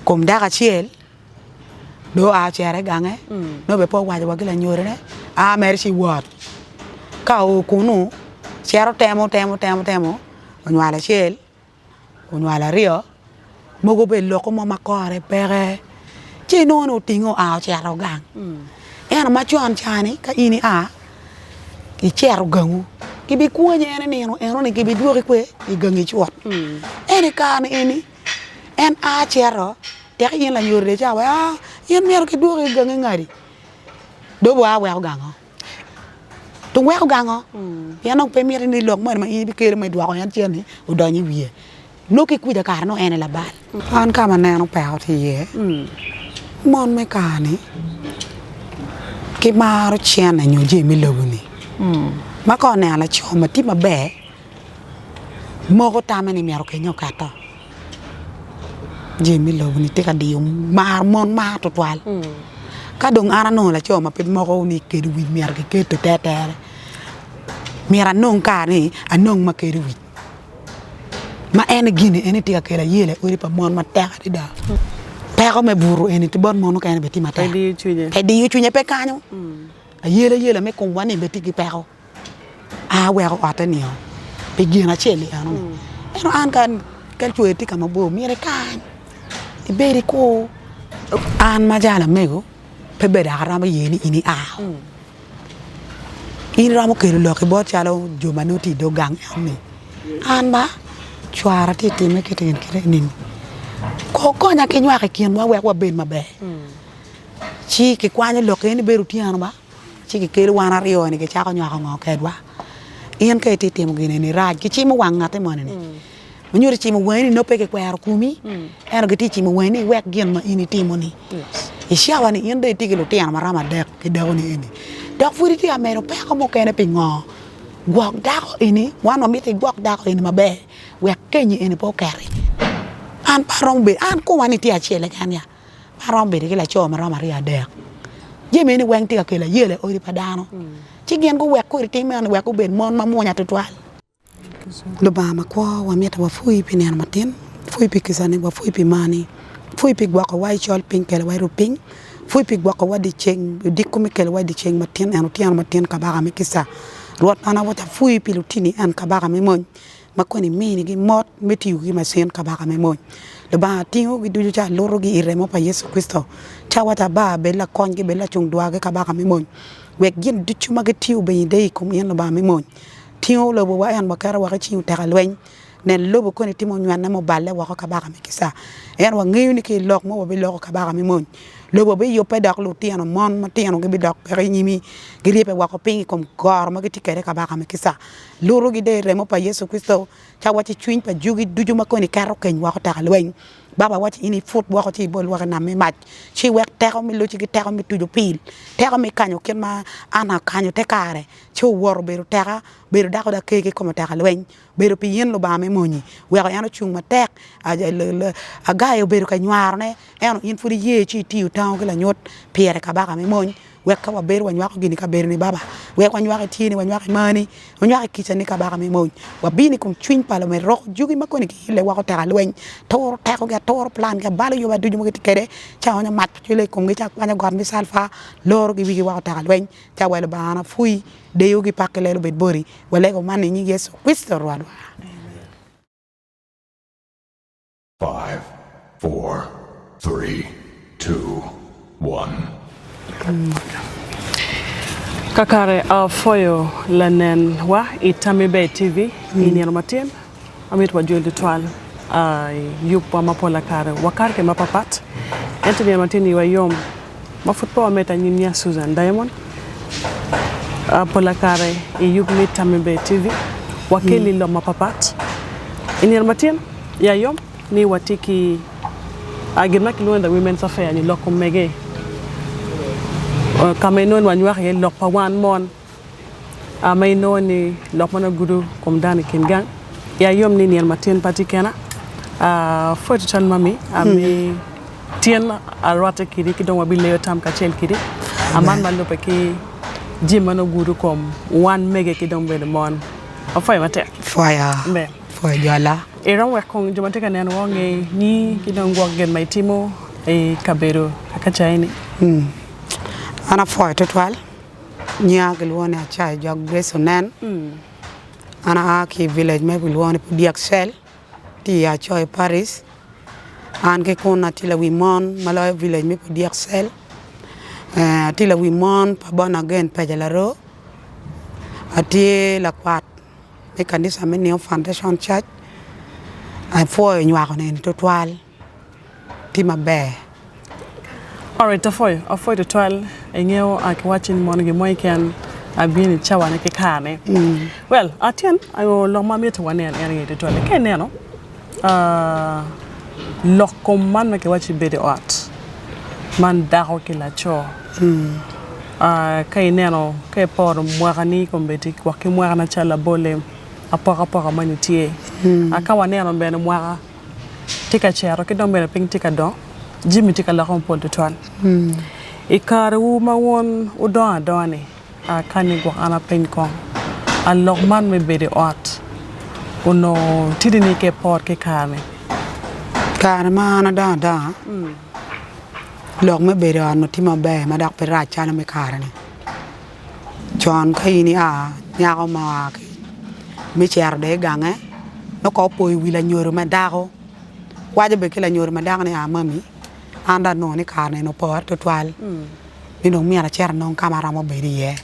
Kom dako acel dong oa ocito i gange nongo bene pe owaco wa ki lanyodone a mere ci wot ka oo kunu cito temo temo temo temo onywalo acel onywalo aryo mogo bene loko mo ma kore peke ci inongo ni otinge oa ocito gang ento macon cani ka in ia icito gangu kibikwonyi en inino enoni kibidwoki kwe i gangi cut ento i kare ni eni En a cito, teki in lanyodo dong ica wek in myero kidwoki i gangi ngadi dong wa weko gango dong weko gango pien dong pe miti ni lok moni ma in ibikelo ma idwoko en cen-ni odony i wiye nongo ki kwica kare nongo en aye labal. An ka ma aneno peko tye iye mon me kare-ni gimaro cene nyo jami me lobo-ni ma ka oneno laco ma tye maber Moko tamme ni myero kenyo oketo jami me lobo-ni tye ka diyo mar mon mar tutwal ka dong an anongo laco ma pe moko ni kedo wic myero kiketo tetere myero anong kare ni anong ma kedo wic ma en gini eni tye ka kelo ayela i odi pa mon matek adada peko me buto eni bot mon mukene bene tye matek pe diyo cwinye pe kanyo ayela yela me komwa ni bene tye ki peko. A weko otte nio pi gin acel-li enoni. Ento an ka ka cwer tye ka mabor myero ikany ibed ikur. An macalo amego pe ber dok aromo ye ni in ia. In iromo kelo lokki bot calo jo ma nongo tye i dog gang enoni. An ba cwara tye ka timme kiti gin kiti eni ko konya ki nywako i kinwa wek wabed maber. Ci kikwanyo lok eni bedo otyeno ba. Ci kikelo wan aryo-ni kicako nywako ngo kedwa. In ka itye timo gin eni rac, gicimo wang ngatti moni-ni. Ma nyuto cimo wangi ni nongo pe kikwero komi, ento gitye cimo wangi ni iwek gin ma in itimo-ni. I cawa-ni in dong itye ki lutino ma romo adek ki dakoni eni, dok pud itye ka medo peko mukene pingo? Gwok dako eni, wan wamito igwok dako eni maber wek kenyi eni pe oketi. An pe aromo bedo, an koma-ni tye acel keken ya. Aromo bedo ki laco ma romo aryo adek jami eni weng tye ka kelo ayela i odi pa dano ci gin guwek kodi tim meno wek gubed mon ma mwonya tutwal. Lubanga makwo wamito wapwoyi pi nino matin, wapwoyi pi kicani, wapwoyi pi marni, wapwoyi pi gwokowa i col piny kelowa i rupiny, wapwoyi pi gwokowa dyeceng odiko me kelowa i dyeceng matin en otyeno matin kabaka me kica. Rwot an awaco apwoyi pi lutini en kabaka me mony. ma koni iminigi mot me tiyo ki macin kabaka me mony. Lubanga tingogi ducu ci alutogi i remo pa Yecu Kricito, ci awaco Aba, bed lakonygi, bed lacung dwargi kabaka me mony, wek gin ducu ma gitiyo obed i deyo i kom in Lubanga me mony. Tingo lobowa en waketo woko i cing oteka lweny. Nen lobo koni timo nywenne muballe woko kabaka me kica. Ento wangeyo ni ki i lok mo wabiloko kabaka me mony. Lobo biyubbe dok lutino mon matino gibidok peke i nyimi, giryebbe woko piny i kom goro ma gitye kwede kabaka me kica. Lutugi dong i remo pa Yecu Kricito, ca wacci cwiny pa jogi ducu ma koni keto keny woko teka lweny. Baba wacci in iput woko ci ibol woko i nam me mac, ci iwek teko me locci ki teko me tuco pil, teko me kanyo kit ma Anna okanyo te kare, ci owoto obedo teka, obedo dako dok ker ki kome teka lweny, obedo pi in Lubanga me monyi, weko en ocung matek. Agai obedo ka nywarone, ento in pud iye ci itiyo tango ki lanyut pire kabaka me mony. Wek ka wabedo wanywako gin i kabedoni Baba, wek wanywak i tyeni, wanywak i marni, wanywak i kicani Kabaka me mony. Wabino i kom cwiny pa lumerok jugi ma koni giile woko teka lweny, turo tekogi, aturo plangi, abalo yoba ducu ma gitye kwede, ci aonyo mac pa cwila i komgi, ci akwanyo got me calfa, lorogi wigi woko teka lweny, ci awelo Lubangana apwoyi, deyo ki pak ki lelo obed boti. Walego man i nying Yecu Kricito Rwotwa. Kakare apwoyo lanen wa i Tammi Ber TV i nino matin. Amito wajol tutwal i yubwa ma pola kare wakato ki mapapat ento i nino matin iwa yom ma pud pe wamedde anyim nia Susan Diamond pola kare i yub me Tammi Ber TV wakeli lok mapapat i nino matin iya yom ni watye ki gin ma kilwongo ni the women's affair nyo lok kom mege ka ma inongo ni wanywako iye lok pa wan mon ma inongo ni lok man ogudo kom dano i kin gang. Iya yom ni nino matin pe atye kena. Apwoyo tutwal mami ami tyen arwatte kidi ki dong wabileyo tam kacel kidi aman ma lubbe ki jami ma nongo gudo kom wan mege ki dong bene mon. Apwoyo matek. Pwoyo. Amen. Apwoyo jola. Iromo wek kong jo ma tye ka nenowa onge ni ki dong gwok gin ma itimo i kabedo kaka caini? An apwoyo tutwal. Nyinga kilwongo ni Acai Jok Grace Onen. An aa ki i village ma kilwongo ni Pudyek Cell, tye i Achoi Parish. An ki kunu atye lawi mon ma loyo village me Pudyek Cell. Atye lawi mon pa Born Again Peja Laroo. Atye lakwat me kanisa me New Foundation Church. Apwoyo nywako neni tutwal. Tye maber. Alright apwoyo, apwoyo tutwal ingeyo kiwacci ni mono gin mo keken abino i cawa ne ki kare ne. Well atyen lok ma mito wanen en aye tutwal ka ineno lok kom man ma kiwacci bedo i ot man dako ki laco ka ineno ka iporo mwaka ni kombeddi gwok ki mwaka na cal labole apokapoka moni tye ka waneno bene mwaka tye ka cito ki dong bene piny tye ka dongo, jami tye ka lokke mapol tutwal. I karewu ma wun wudongo adonga-ni, kany gwok an apeny kong, a lok man me bedo i ot onongo tidi ni ka ipor ki kare-ni? Kare ma an adongo adonga, lok me bedo i ot onongo tye maber ma dok pe rac calo me kare-ni. Con ka in ia nyako ma oa ki me cito dong i gange nongo kong opoyo wi lanyodo ma dako waco bene ki lanyodo ma dako ni aa mami an dong anongo ni kare eni opore tutwal ni dong myero acit anong ka ma aromo bedo iye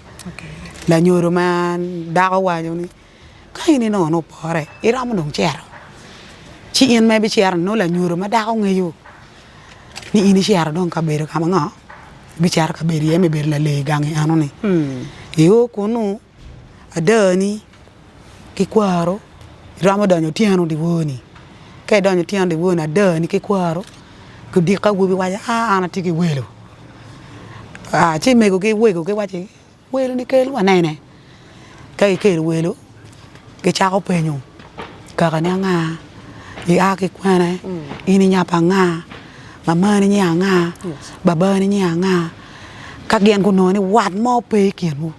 lanyodo ma dako waco ni ka in inongo ni opore iromo dong cito ci in ma ibicito ni nongo lanyodo ma dako ngeyo ni in icito dong ka bedo ka ma ngo ibicito ka bedo iye me bedo lalee i gangi enoni io kunu adani ki kwaro iromo donyo otyeno dyewor-ni ka idonyo otyeno dyewor-ni adani ki kwaro odiko awobi waco aa an atye ki welo ci mego ki wego giwaci Welo ni kel wanene, ka ikelo welo gicako penyo kakani anga, ia ki kwene, in inya pa anga, mamani nyinge anga, babani nyinge anga, ka gin gunongo ni wat mo pe i kinwu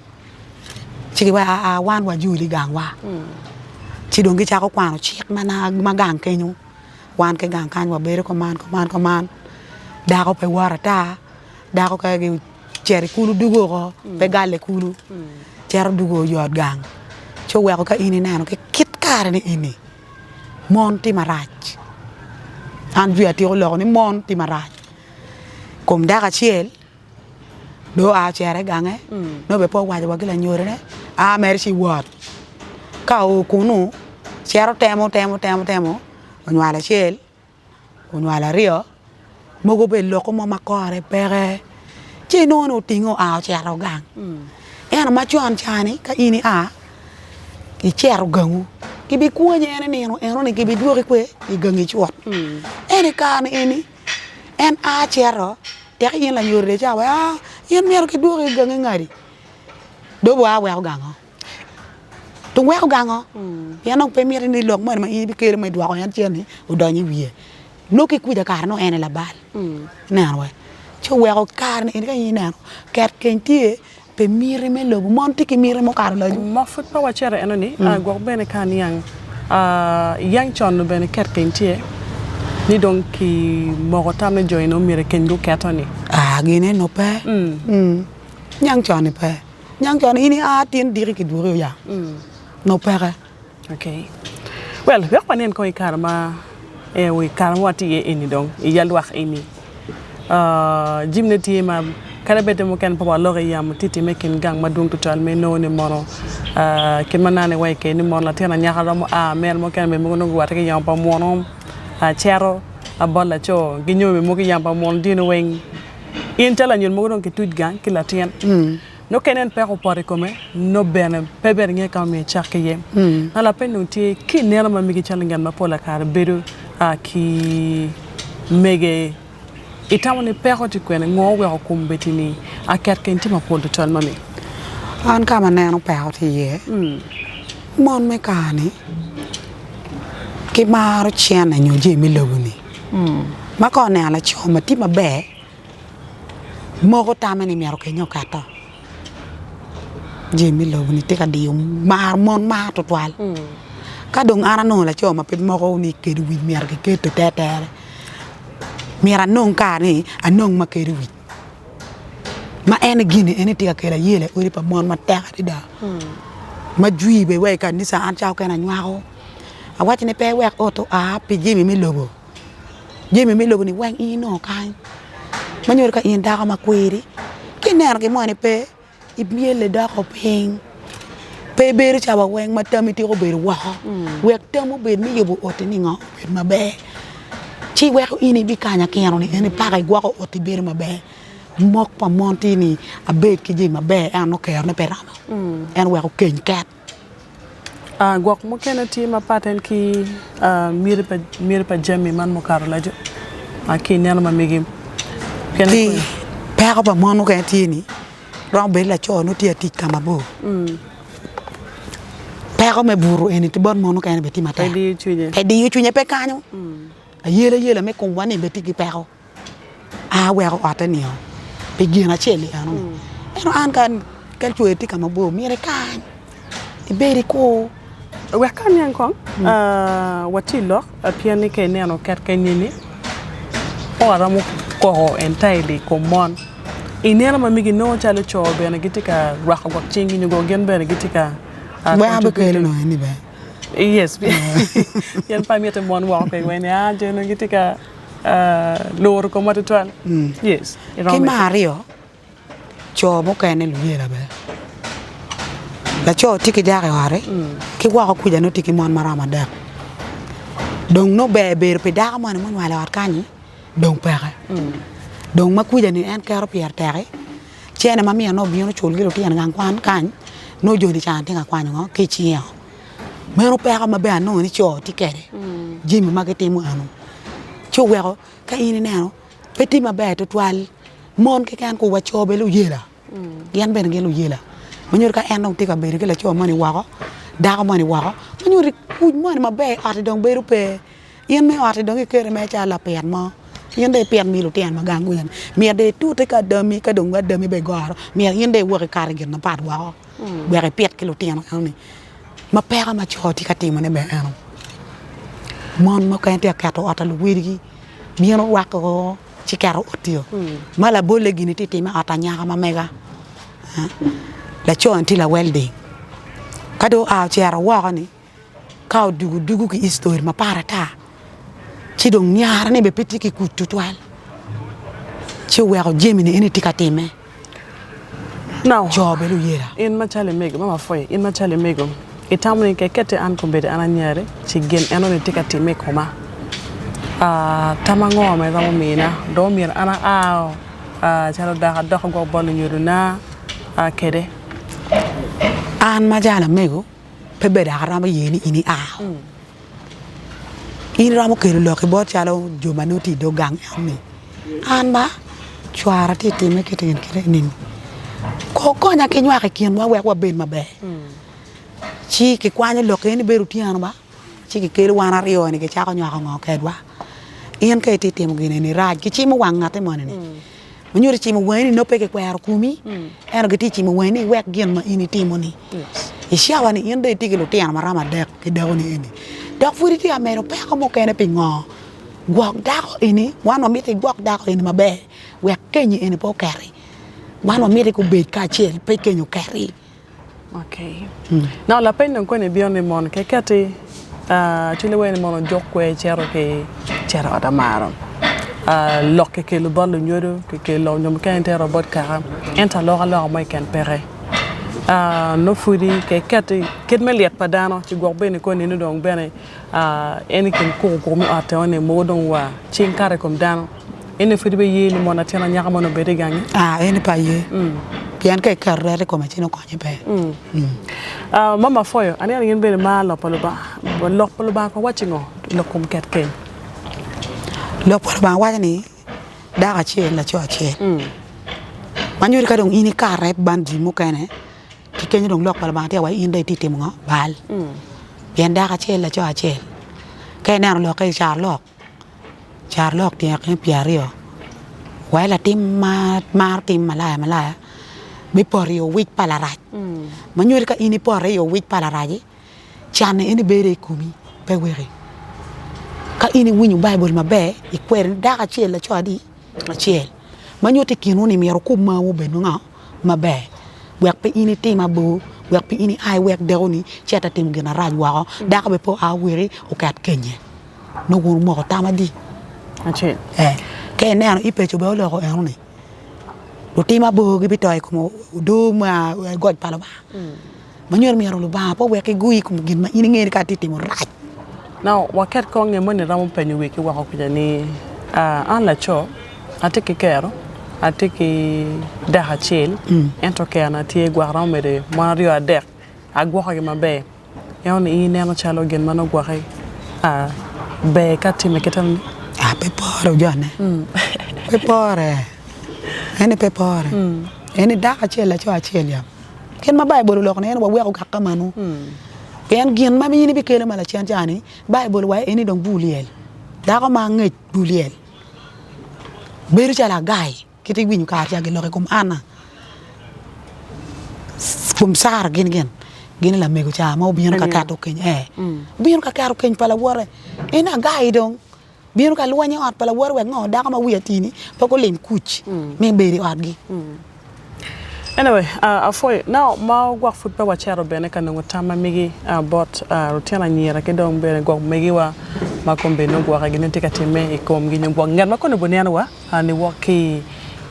ci giwaco aa wan wajoli gangwa ci dong gicako kwano cik ma gang kenyo wan ki gang kany wabedo kuman kuman kuman dako pe woto ata dako ka Cito i kulu dugo oko, pe galle kulu, cito dugo oyot gang. Ci oweko ka in ineno ki kit kare ni eni, mon tye marac. An jwi atyeko loko ni mon tye marac. Kom dako acel dong oa ocito i gange, nongo bene pe owaco wa ki lanyodone, a mere ci wot. Ka oo kunu, cito temo temo temo temo, onywalo acel. Onywalo aryo, mogo bene loko mo ma kore peke, ci inongo ni otinge oa ocito gang. Ento macon ca-ni ka in ia icito gangu gibikwonyi en i nino enoni gibidwoki kwe i gangi cut. Ento i kare-ni eni en a cito teki in lanyodo dong ica wai aa in myero kidwoki i gangi ngadi dong bua weko gango. Dong weko gango pien dong pe miti ni lok moni ma in ibikelo ma idwoko en cen-ni odony i wiye nongo ki kwija kare nongo en aye labal ineno wee ci oweko kare ni ka in ineno ket keny tye pi miti me lobo mon tye ki miti mukato loco. Ma pud pe wacito eno ni gwok bene ka aniang yang con bene ket keny tye ni dong ki moko tam ni jo eni omyero keny guketo ni. Aa gin eno pe yang con ni pe. Nyang con in ia tin diki ki dwoki oya nongo peke. Okay. Well, wek wanen kong i kare ma eh, i kare ma watye iye eni dong, i yalwak eni. Uh, jimine tye ma kadi bed mukene pe waloko i yamo tye timme i kin gang madwong tutwal ma inongo ni mono uh, kit ma nani wa i keni mono latin anyaka romo a mere mukene bene mogo nongo gurwatte ki yamo pa munu uh, cito uh, bot laco ginyome mogo ki yamo pa munu dyene weng In calo lanyodo mogo dong kituc gang ki latin, nongo ka inen peko opoto i kome, nongo bene pe ber inge ka ma myero icak ki iye. Ma lapeny dong tye, ki ineno ma megi calo ngat ma pol kare bedo ki mege, itamo ni peko tye kwene? Ngo oweko kombeddi ni aket keny tye mapol tutwal mami? An ka ma aneno peko tye iye, mon me kare-ni gimaro cene nyo jami me lobo-ni. Ma ka oneno laco ma tye maber, moko tamme ni myero okenye oketo. Jami me lobo-ni tye ka diyo mar mon mar tutwal. Ka dong an anongo laco ma pe moko ni kedo wic myero kiket tetere, myero anong kare ni anong ma kedo wic. Ma en gin-ni en aye tye ka kelo ayela i odi pa mon matek adada ma jwi bene wa i kanica an cawa mukene anywako awaco ni pe iwek ot oa pi jami me lobo, jami me lobo-ni weng in inongo kany ma nyuto ka in dako makwiri ka ineno gin moni pe Imyelle doko piny, pe ibedo cawa weng ma tammi tiko bedo woko. Wek tam obed me yubo oti ningo obed maber, ci weko in ibikanya kino ni eni paka igwoko oti bedo maber. Mok pa mon tye ni abed ki jami maber ento nongo kerone pe romo, en weko keny ket. Gwok mukene tye mapat en ki miti pa jami man mukato laco ki ineno ma megi. Ki peko pa mon mukene tye ni romo bedo laco nongo tye ka tic ka mabor peko me buto eni bot mon mukene bene tye matek pe diyo cwinye pe kanyo ayela yela me komwa ni bene tye ki peko. A weko otte nio pi gin acel-li eno-ni. Ento an ka ka cwer tye ka mabor myero ikany, ibed ikur. Wek ka aniang kong, watye i lok pien ni ka ineno ket ka inyimi pe waromo koko entirely i kom mon. I neno ma megi inongo calo co bene gitye ka rwako gwok cinggi nyo gwok gin bene gitye ka Wek abikelo nongo eni bene. Yes, pien pe amiti mon woko pe weng ni aa jo eni gitye ka Luro komwa tutwal. Yes. Ki me aryo, co mukene luyela bene. Laco tye ki dako i ot-ti, ki woko kuca nongo tye ki mon maromo adek. Dong nongo ber bedo pi dako moni munywalo i ot kany-nyi dong peke. Dong ma kuca-ni en keto pire tek-ki, cene ma myero nongo obin ocul ki lutino i gang kwan kany, nongo joni ca tye ka kwanyo ngo ki i cinge-o. Meno peko ma bene anongo ni co tye kwede jami ma gitimo eno ci oweko ka in ineno pe tye maber tutwal mon keken kong wa co bene luyela gin bene gin luyela ma nyuto ka en dong tye ka bedo ki laco moni woko dako moni woko ma nyuto kuc moni maber i ot-ti dong bedo pe in me ot-ti dong ikete mere calo lapit mo in dong ipit mi lutino ma gang kuca-ni myero dong itute ki adami ka dong adami bene goro myero in dong iwok ikato i gin mapat woko. Wek ipit ki lutino enoni ma peko ma co tye ka timone bene eno mon mukene tye ka keto ot pa luwedigi bino rwako ci keto ot-tio ma labolle gini tye ka timme i ot anyaka ma mega laco-ni tye lawelding ka dong oa ocito woko-ni Ka odwogo dwogo ki history mapat ata ci dong nyarane bene pe tye ki kuc tutwal ci oweko jami-ni eni tye ka timme co bene luyela. In macalo imego mama apwoyo in macalo imego itamo ni kekette an kombeddi an anyari ci gin enoni tye ka timme i koma tam ango ma iromo mina dong omyero an aa calo dako adok gwok bot lunyodona kede? An macalo amego pe ber dok aromo ye ni in ia. In iromo kelo lok ki bot calo jo ma nongo tye i dog gang eno ni, an ba cwara tye ka timme kiti gin kiti eni-ni, ko konya ki nywako i kinwa wek wabed maber. Ci kikwanyo lok eni bedo otyeno ba, ci kikelo wan aryo-ni kicako nywako ngo kedwa. In ka itye ka timo gin eni rac, kicimo wang ngatti moni-ni. Ma nyuto cimo wangi ni nongo pe kikwero komi, ento gitye ka cimo wangi ni iwek gin ma in itimo-ni. I cawa-ni in dong itye ki lutino ma romo adek ki dakoni eni, dok pud itye ka medo peko mukene pingo? Gwok dako eni, wan wamito igwok dako eni maber wek kenyi eni pe oketi. Wan wamito gubed kacel pe keny oketi. Okay. Now lapeny dong koni bino ni mono keketi cwiny weng ni mono ojuk kwer cito ki cito ot amaro lok kikelo bot lunyodo kikelo nyo mukene tero bot kaka ento alokaloka mo keken peke nongo pudi keketi kit me lyet pa dano ci gwok bene koni nongo dong bene en i kin kuku kuku me ot eno ni mogo dong wa cing kato i kom dano. Eni pud ibiye ni mono latin anyaka mono obed i gangi? Aa, eni pe aye. Pien ka iketo ret i kome ci nongo konye pe. Mama apwoyo, aneno in bene imaro lok pa Lubanga. Lok pa Lubanga kono wacci ngo i lok kom ket keny? Lok pa Lubanga waco ni dako acel laco acel. Ma nyuto ka dong in ikate bandri mukene ki kenyo dong lok pa Lubanga tye ka waci in dong itye ka timo ngo? Bal. Pien dako acel laco acel. Ka ineno lokke i carolok, Carolok tyen pyeraryo wai latin ma maro tim malaya malaya bipoto i owic pa larac ma nyuto ka in ipoto i owic pa larac-ci. Can-ni eni bedo i komi, pe weki. Ka in iwinyo Baibul maber, ikwero ni dako acel laco adi? Acel. Ma nyuto i kinwu ni myero wukub marwu obed ngo? Maber. Wek pe in itim abor, wek pe in ia iwek dekoni cit atimo gin marac woko, dako bene pe oa oweki oket kenye. Nongo wun wumoko tam adi? Acel. Ee. Ka ineno Ipeco bene oloko enoni, lutim abor gibito i kom odoo me goc pa Lubanga. Ma nyuto myero Lubanga pe owek iguyi i kom gin ma in ingeyo ni ka atye ka timo rac. Now, waket kong nge moni romo penyo wi ki woko kuca ni, An laco, atye ki kero, atye ki dako acel, ento kerona tye gwok romo medo mon aryo adek, agwokogi maber. Ento ni in ineno calo gin ma nongo gwoki ber ka atime kit eno ni? Pe pore ojone, pe pore, en ni pe pore, en ni dako acel laco acel ya. Kit ma Baibul oloko ni en waweko gak ka meno. Pien gin ma in ibikelo ma lacen ca-ni, Baibul waco en ni dong bur lyel. Dako ma angec bur lyel. Bedo calo Agai, kit iwinyo kare ca giloko i kom Anna, kom Cara gin gin, gin lamego ca ma obino ka keto keny, ee, obino ka keto keny pa lawote. En Agai dong. Bino ka lweny i ot pa lawote wek ngo dako ma wiye ati-ni pe gulim kuc me bedo i otgi. Anyway, apwoyo. Now, ma gwok pud pe wacito bene ka nongo tam ma migi bot lutino anyira ki dong bene gwok megiwa ma kombeddi nongo gwoke gin tye ka timme i komgi nyo gwok ngat ma kono obinenowa niwok ki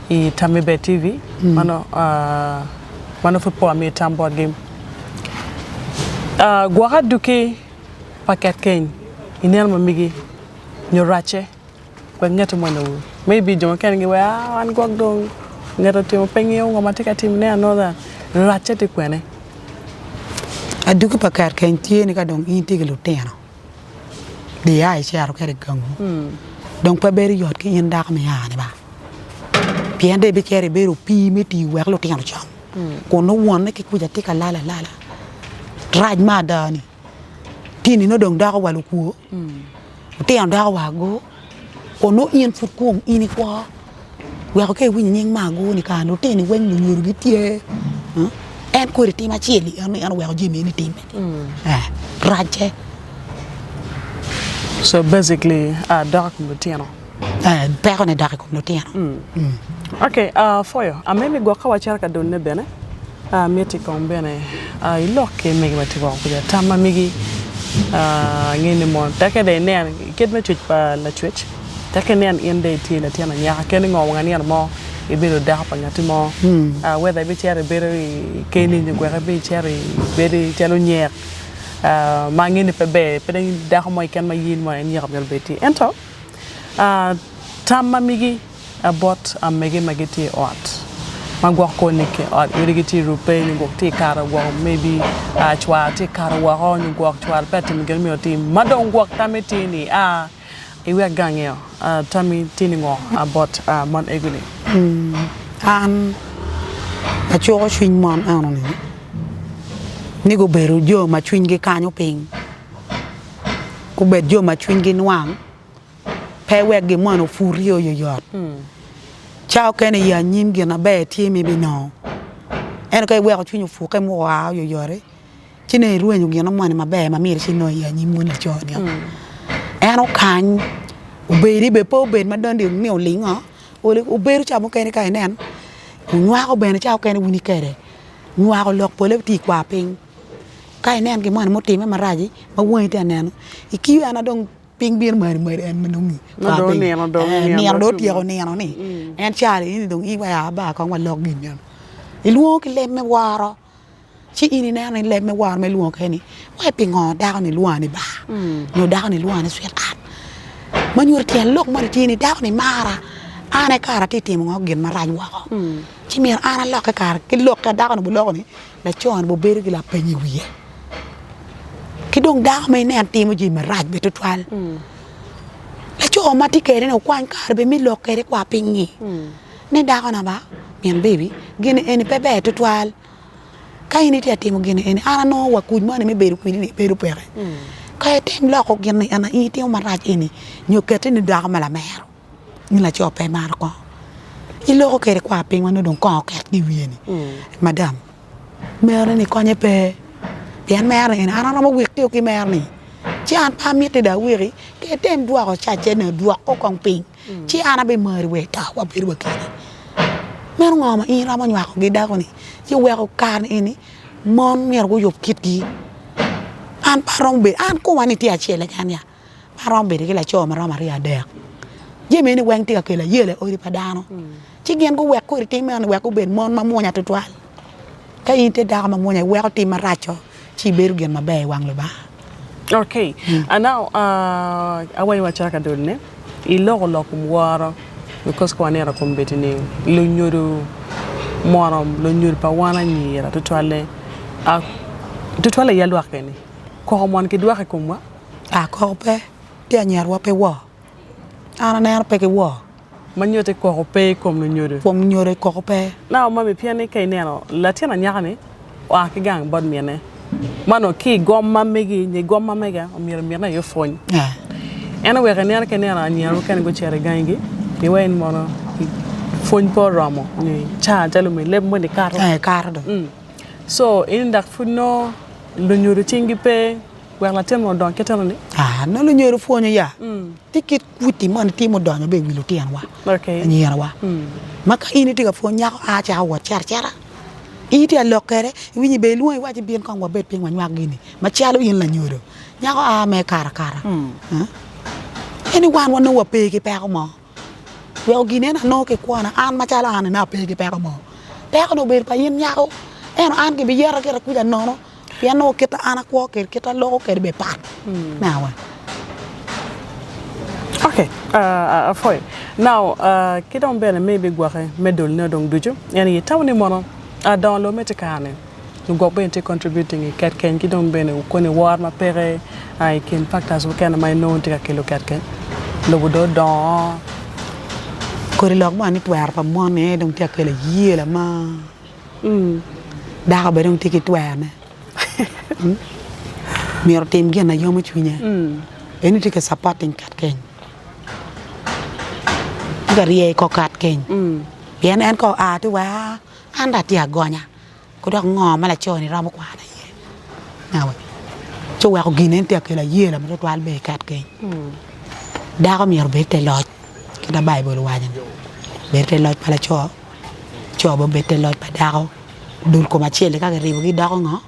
i Tammi Ber TV mano mano pud pe wamiyo tam botgi. Gwok aduki pa ket keny i neno ma migi nyo racce wek ngete moni owu. Maybe jo mukene giweko aa an gwok dong nget otimo pe ngeyo ngo ma tye ka timone and all that. Racce tye kwene? Aduki pa ket keny tye ni ka dong in itye ki lutino dong ia icito kwede i gangu dong pe bedo yot ki in dako me aa ni ba pien dong ibicito ibedo opii me tiyo wek lutino ocam kun nongo wonne ki kuca tye ka lal alala rac me ada ni tini nongo dong doko wa lukwo lutino doko wa ago kun nongo in pud kong in ikwo weko ka iwinyo nying me ago ni kara lutini weng lunyodo gitye en kodi tim acel-li eno en oweko jami eni timme racce. So basically dok i kom lutino. Pekone dok i kom lutino. Ok, apwoyo. Amemi gwok ka wacito ka done bene, miti kong bene ilok ki megi ma tye woko kuca. Tam ma megi angeyo ni mono tekke dong inen i kit me cwec pa Lacwec, tekke inen in dong itye latin anyaka kadi ngo wang anino mo ibedo dako pa ngati mo, whether ibicito ibedo keni nyo gwok ibicito ibedo calo nyek ma angeyo ni pe ber, pe dong dako mo keken ma in mo en nyeko myero obed tye. Ento tam ma megi bot amege ma gitye i ot ma gwok koni ki ot odi gitye i rubbe nyo gwok tye kato woko maybe cware tye kato woko nyo gwok cware pe atimo gin myero otim ma dong gwok tamme tye ni a iwek gangi o tammi tye ni ngo bot mon ego ni. An acuko cwiny mon eno ni ni gubedo jo ma cwinygi kanyo piny gubed jo ma cwinygi nwang pe wek gin moni oputi oyoyot. Ca okene i anyim gin maber tye ma ibinongo ento ka iweko cwinyi opukke ma oa oyoyot-ti ci nongo irwenyo gin moni maber ma myero ci inong i anyim wun laco-ni. En okany obedi bene pe obed ma dong ni olingo obedo ca mukene ka inen onywako bene ca okene wun ikede nywako lok pole tye i kwar piny ka inen gin moni mutimme marac-ci ma wangi tye ka neno ikiyo en na dong Piny bino mari mari en ma nongi Nongo dong onino dong Eh, nino nino dong otumo. otyeko nino ni en calo in dong iweko aba kong walok gin meno ilwongo ki leb me woro ci in ineno ni leb me woro ma ilwongo kwede ni wai pingo dako ni lwonga ni bar nyo dako ni lwonga ni sweetheart ma nyuto tyen lok moni tye ni dako ni mara an aye kara atye timo ngo gin marac woko ci myero an alokke kara ki lok ka dako ni buloko ni laco ni bubedo ki lapeny i wiye. Ki dong dako ma inen timo jami marac bene tutwal. Laco ma tye kwede-ni okwany kare bene me lok kwede kwa piny-nyi ni dakona ba min baby gin eni pe ber tutwal ka in itye ka timo gin eni an anongo wa kuc moni me bedo kwedi-ni bedo peke ka item loko gin eni in itimo marac eni nyo keti ni dako ma lamero in laco pe imaro kongo iloko kwede kwa piny ma nongo dong kongo oket ki i wiye-ni madam. Mere ni konye pe. Pien mere ni eni an aromo wikio ki mere ni ci an pe amiti dong awiki ka item dwoko cacce ni dwoko kong piny ci an abimari wa ito wabedo wa keni. Meno ngo ma in iromo nywako ki dako ni ci weko kare ni eni mon myero guyub kitgi. An pe aromo bedo an koma ni tye acel keken ya pe aromo bedo ki laco ma romo aryo adek jami eni weng tye ka kelo ayela i odi pa dano ci gin guwek kodi tim meno ni wek gubed mon ma mwonya tutwal. Ka in itye dako ma mwonya iweko tim maraco ci ibedo gin maber i wang Lubanga. Okay, and now uh, awaco macalo ka dul ne iloko lok kom woro because ka waneno kom bedi ni lunyodo mono lunyodo pa wan anyira tutwalle uh, tutwalle i alwak eni koko mon ki dwoko i komwa. Ah, koko pe, tye anyira wa pe wor. An aneno pe ki wor. Ma nyutte koko pe i kom lunyodo. Kom lunyodo koko pe. Now mami pien ni ka ineno latin anyaka ni oa ki gang bot mine ma onongo ki i gom ma megi nyo i gom ma mega omyero mine aye opwony. En oweko ineno ka ineno anyira mukene gucito i gangi gi iweko in mono pwony pe oromo nyo ica calo omi leb moni ikato. Ikato dong. So in dok pud nongo lunyodo cingi pe wek latin mono odong kit enoni? Aa nongo lunyodo pwonyo ya. Tye kit kwiti moni tye mudonyo bene i wi lutinowa, anyirawa, ma ka in itye ka pwony nyako a cako wot cito acita, in itye ka lok kwede, iwinyo bene ilwongo iwaci bin kong wabed piny wanywak gini macalo in lanyodo, nyako a mere kato akata eni wan wanongo wape ki peko mo weko gin eni anongo ki kwona an macalo an ni nongo ape ki peko mo, peko ni obedo pa in nyako ento an kibiyeta gire kuca nono. Pien nongo kit ma an akwo kwede, kit ma aloko kwede bene pat me awa. Ok, apwoyo. Now, ki dong bene maybe gwoke me dul-ne dong ducu, en aye itamo ni mono dongo lobo me te kare-ni lugwok bene tye contributing i ket keny ki dong bene koni woro ma peke i kin factors mukene ma inongo tye ka kelo ket keny, lobo dong odongo. Kodi lok mo ni twero pa mon-ni aye dong tye ka kelo ayela ma. Dako bene dong tye ki twerone myero otim gin ma yomo cwinye en tye ka supporting kat keny tye ka ryeyo kor kat keny pien en ka oa ci weko an dong atye agonya ki dok ngo ma laco ni romo kwana iye ci oweko gin eni tye ka kelo ayela ma tutwal bene i kat keny dako myero obed i te loc kit ma baibul owaco ni bed i te loc pa laco. Co bene obedo i te loc pa dako, dul kom acel-li ka kiribogi doko ngo?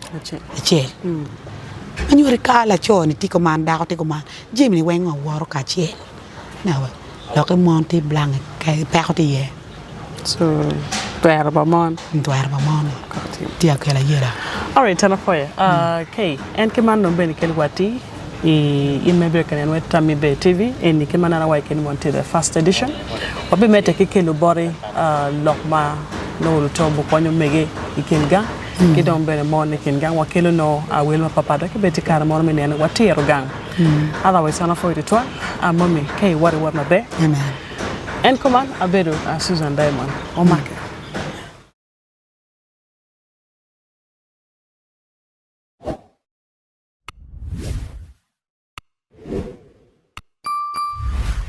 Acel. Ma nyuto ni ka laco-ni tye kuman dako tye kuman jami-ni weng ngo woto kacel dok mon tye blank peko tye iye. Twero pa mon. Twero pa mon tye akelo ayela. Alright an apwoyo. Kay, en ki man dong bene kelo watti i in ma ibedo ka neno wek Tammi Ber TV eni kit ma neno awaco keni mon tye the first edition. Wabimedde ki kelo boti lok ma nongo luto konyo omege i kin gang ki dong bene mon i kin gang. Wakelo nongo wel mapatpat wek ibed ki kare mono me neno watiro gang. Otherwise an apwoyo tutwal mami ka iwot iwot maber. Amen. En kuman abedo Susan Diamond. Omake.